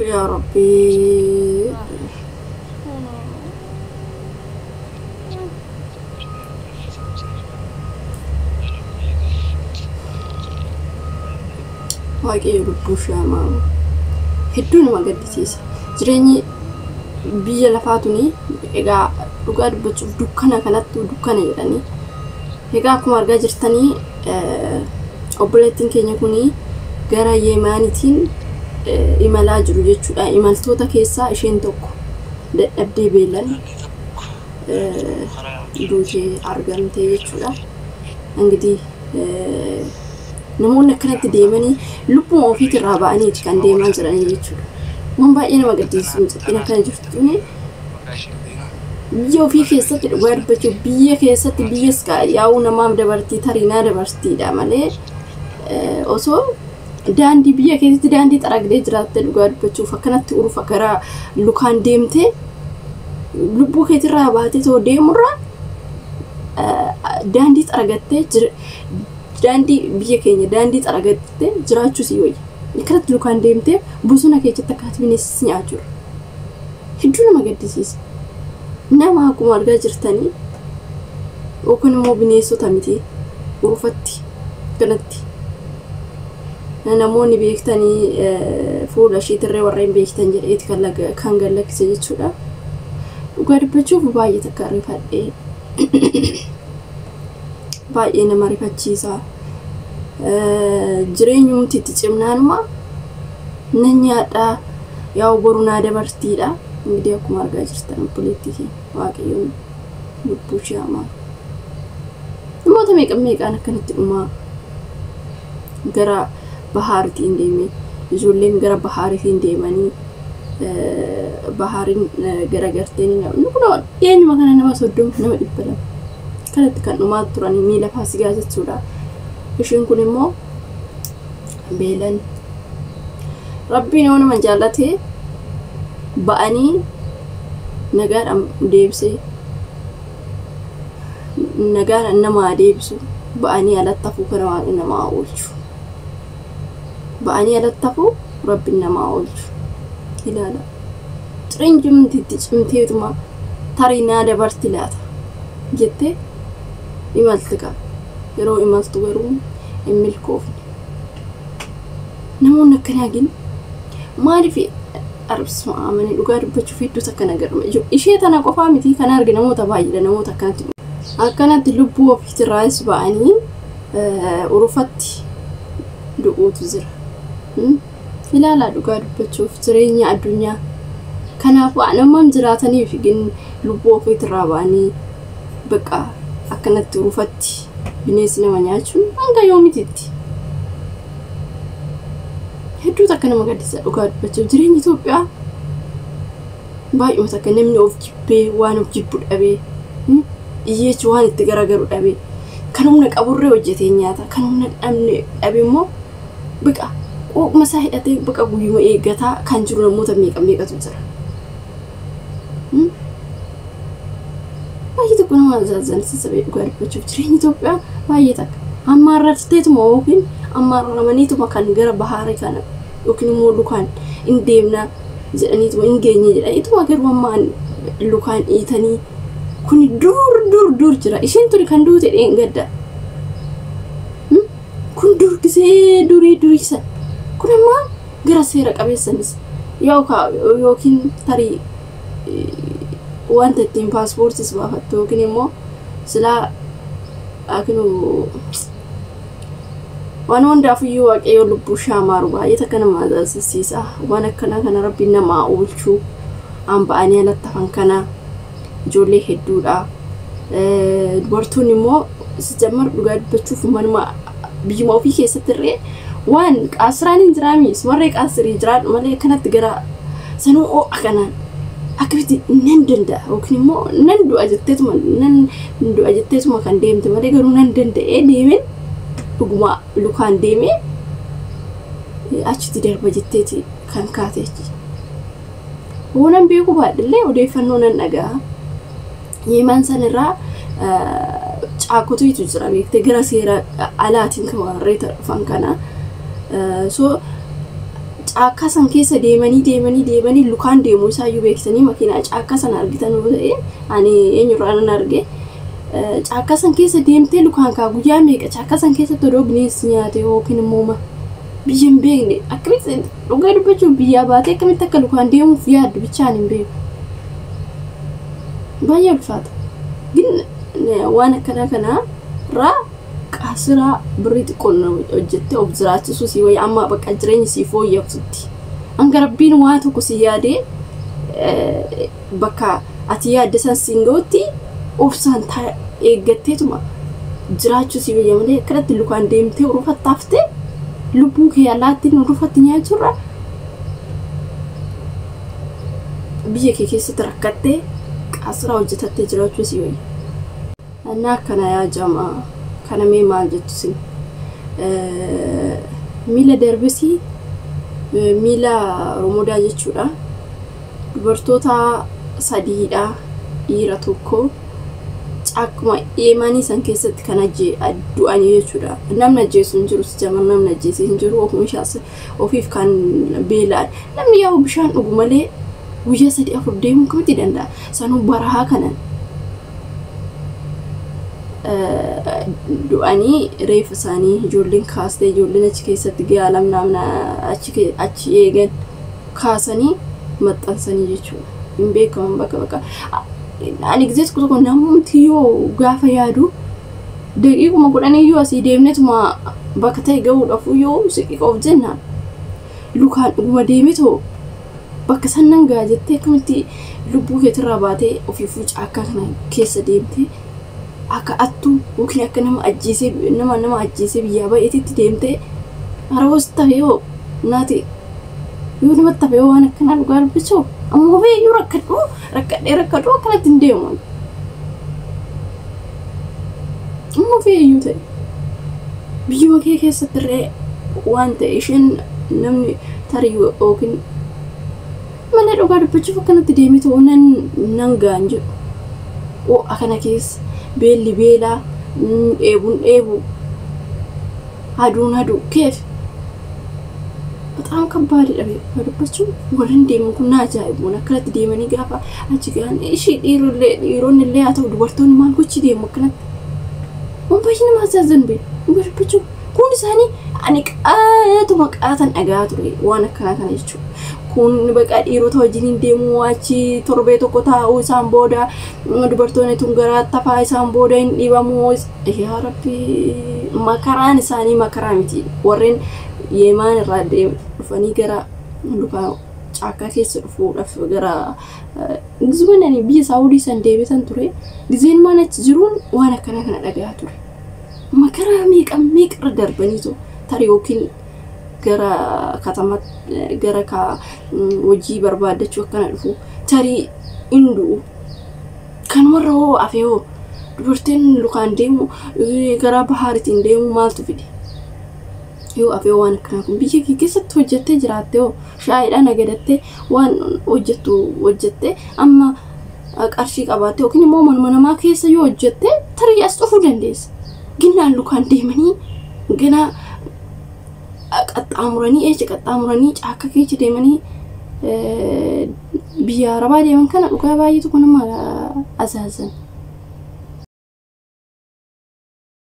Yaa Rabbii. Waaqayyo lubbuu ishee haa maaru. Hedduu nama gaddisiisa. Jireenyi biyya lafaa tuni egaa dhugaa dubbachuuf dukkana kanattuu dukkana jedhanii. Egaa akkuma argaa jirtanii obboleettiin keenya kuni gara Yeemaanitiin imalaa jiru jechuudha. Imaltoota keessaa isheen tokko dadhabdee beelan duutee argamte jechuudha. Ingidihi namoonni akkanatti deemanii lubbuma ofiitirraa ba'aniiti kan deemaa jiranii jechuudha. Waan baay'ee nama gaddisiisu mucattiin akkana jirtu tuni biyya ofii keessatti dhugaa dubbachuu biyya keessatti biyyas yaa'uu namaaf dabartii tarii naa dabartiidha malee osoo daandii biyya keessatti daandii xaragdee jiraatte dhugaa dubbachuuf akkanatti urufa gara lukaan deemtee lubbuu keetirraa baatee too deemurraa daandii xaragattee daandii biyya keenya daandii xaragattee jiraachuu sii wayya. Akkanatti lukaan deemtee bosona keessatti akka ati bineensi si nyaachuudha. Hedduu nama gaddisiisa. Nama akkuma argaa jirtanii yookiin immoo bineensota miti urufatti kanatti namoonni beektanii fuula isheetirree warreen beektan jedheeti kan gad lakkise jechuudha. Dhugaa dubbachuuf baay'ee takka rifadhee baay'ee nama rifachiisa. Jireenyumti itti cimnaanuma nan nyaadhaa yaa'u boru naa dabartiidha. Ingidihi akkuma argaa jirtan obboleettii keenya Waaqayyoon lubbuu ishee haa maaru. Namoota meeqa meeqaan akkanatti dhumaa gara bahaaritiin deemee ijoolleen gara bahaaritiin deemanii bahaariin gara garteen kun eenyuma kana nama 30 nama 200 kanatti kan dhumaa turanii miila faasigaa jechuudha. Isheen kun immoo beelan Rabbiin yoo nama jaallate ba'anii nagaadhaan deebisee nagaadhaan nama deebisu ba'anii alatti hafuu kana waaqni namaa oolchu. Ba'anii alatti hafuu Rabbiin namaa oolchu. Ilaala. Cirinjumti itti cimteetuma tarii naa dabarti laata jettee imalti qaba. Yeroo imaltu garuu hin milkoofne. Namoonni akkanaa gin maaliif arbsuma amanii dhugaa dubbachuuf hedduu takka na garma. Ishee tana qofaa miti kan arge namoota baay'eedha namoota akkanatti. Akkanatti lubbuu ofiitirraayis ba'anii urufatti du'uutu jira. Ilaalaa dhugaa dubbachuuf jireenya addunyaa. Kanaafuu an ammam jiraataniif gin lubbuu ofiitirraa ba'anii bakka akkanatti urufatti bineensi nama nyaachuun hanga yoomititti. Hedduu takka nama gaddisa dhugaa dubbachuuf jireenyi Itoophiyaa baay'uma takka namni of jibbee waan of jibbu dhabee hiyyeechi waan itti garagaru dhabee kan humna qaburree hojjetee nyaata kan humna dhabne dhabe immoo baqa quuqma isaa hidhatee baqa guyyuma eeggataa kan jiru namoota meeqa meeqatu jira. Baay'ee tokko nama azaazansiisa bee dhugaa dubbachuuf jireenyi Itoophiyaa baay'ee takka. Ammaarratteetuma yookiin ammaarramaniituma kan gara bahaarii kana yookiin immoo lukaan hin deemna jedhaniituma hin geenye jedhaniituma garuu ammaan lukaan dhiitanii kun dur dur dur jira. Isheen tuni kan duute dheengadda. Kun dur gisee durii durii san. Kun ammaa gara seera qabeessanis yookiin tarii wanta ittiin paaspoortis baafattu yookiin immoo silaa akinu waan hundaafiyyuu waaqayyo lubbuu ishee maaru baay'ee takka nama azaazisiisa. Waan akkanaa kana rabbiin namaa oolchuu aan ba'anii alatti hafan kana ijoollee hedduudha. Dubartoonni immoo sijammar dhugaa dubbachuuf manuma biyyuma ofii keessatti illee waan qaasiraan hin jiraami sumarree qaasirii jiraadhu malee akkanatti gara sanuu ho'a kanaan akkamitti nan danda'a yookiin immoo nan du'a jetteetuma nan du'a jetteetuma kan deemte malee garuu nan danda'ee deemeen dhuguma lukaan deemee achitti darba jetteeti kan kaate achi. Waan beeku baadhillee odeeffannoo nan dhaga'a. Yeemaan sanirraa caakotuutu jira beektee gara seera alaatiin kan warreeta dhufan kana. So Caakkaa san keessa deemanii deemanii deemanii lukaan deemuu isaayyuu beeksisanii makiinaa caakkaa sana argitan yoo ta'e, ani eenyurraa nan arge, caakkaa san keessa deemtee lukaan kaa guyyaa meeqa caakkaa san keessatti odoo bineensi nyaate yookiin immoo biyya hin beekne akkamitti, dhugaa dubbachuuf, biyyaa baatee akkamitti akka lukaan deemuuf yaaddu bichaan hin beeku. Baay'ee ulfaata. Gin waan akkanaa kanaa irraa qaasiraa birrii xiqqoon hojjettee of jiraachisuu si wayya, amma bakka jireenyi sii fooyya'utti. Hanga Rabbiin waa tokko si yaadee bakka ati yaadde san siin ga'utti obsaan eeggatteetuma jiraachuu si wayya malee, akkanatti lukaan deemtee urufattaaftee lubbuu kee allaattiin urufatti nyaachuurra biyya kee keessatti rakkattee qaasiraa hojjetattee jiraachuu si wayya. Annaa akkana yaa jamaa, kana mee maal jettu sin? Miila darbisii, miila romodaa jechuudha. Dubartoota sadiidha, dhiira tokko akkuma deemanii san keessatti kan du'anii jechuudha. Namni ajjeesu hin jiru, jama namni ajjeesee hin jiru, ofuma ofiif kan beela'an. Namni yaa'u bishaan dhugu malee guyyaa 3 4 deemuu kamitti danda'a? Sanuu barahaa kanan du'anii reefa isaanii ijoolleen kaastee, ijoolleen achi keessatti gaalamnaamna achi eegan kaasanii maxxansanii jechuudha. Hin beekaman bakka bakka. Ani gisee tokko tokko namumti yoo gaafa yaadu daqiiquma 10 iyyuu asii deemnetuma bakka ta'e gahuudhaaf yoo siqiqa of jennaan, lukaan dhuguma deemetoo bakka san nan ga'a jettee akkamitti lubbuu keetirraa baatee ofiifuu caakkaa kana keessa deemtee akka attuu yookiin akka nama ajjeesee, nama ajjeesee biyyaa ba'eetitti deemtee harawas tafe yoo naati yoo namatti tafe yoo waan akkanaa, dhugaa dubbachuu ammoo beeyyuu rakkadhu rakkadhee rakkadhu akkanatti hin deemu. Ammoo feeyyuu ta'e biyyuma kee keessatti illee waan ta'e isheen namni tarii yookiin malee, dhugaa dubbachuuf akkanatti deemee ta'uu nan ga'an jedhu. Ho'a kana keessa beelli beelaa, dheebuun dheebuu, aduun aduu keef በጣም ከባድ dha dubbachuun. Warreen deeman kun na ajaa'ibu. Akkanatti deemanii gaafa achi gahan ishii dhiironni illee haa ta'u dubartoonni maal gochi deemu akkanatti? Waan baay'ee nama ajaa'ibsan bee, dhugaa dubbachuun. Kun isaanii ani qaatuma qaatan dhagaa ture waan akkanaa kana jechuudha. Kun baqa dhiirota wajjiniin deemuu, achi torbee tokko taa'uu, isaan booda dubartoonni tun garaa tafaa, isaan booda hin dhiibamuu. Yaa Rabbi, makaraan isaanii makaraa miti. Warreen Yeemaan irraa dhufanii gara lukaa caakkaa keessa dhufuudhaaf gara gizuma ani biyya Saawudii san deebitan ture. Gizeen maan achi jiruun waan akkanaa kana dhagaa ture. Makaraa meeqa meeqarra darbaniitu tarii yookiin gara katama gara ka hojii barbaaddachuu akkana dhufu tarii hin du'u. Kanumarra hoo afee hoo dubartiin lukaan deemu gara bahaariitiin deemu maaltu fide? Yoo afee waan akkanaa kun biyya kee keessatti hojjettee jiraatte hoo, shaayiidhaan nagadattee waan hojjettu hojjettee amma qarshii qabaatte yookiin immoo manuma namaa keessa yoo hojjette tarii as dhufuu dandeessa. Ginnaan lukaan deemanii gana qaxxaamuranii eecha qaxxaamuranii caakka keessa deemanii biyya Arabaa deeman kana dhugaa baay'ee tokko nama azaazan.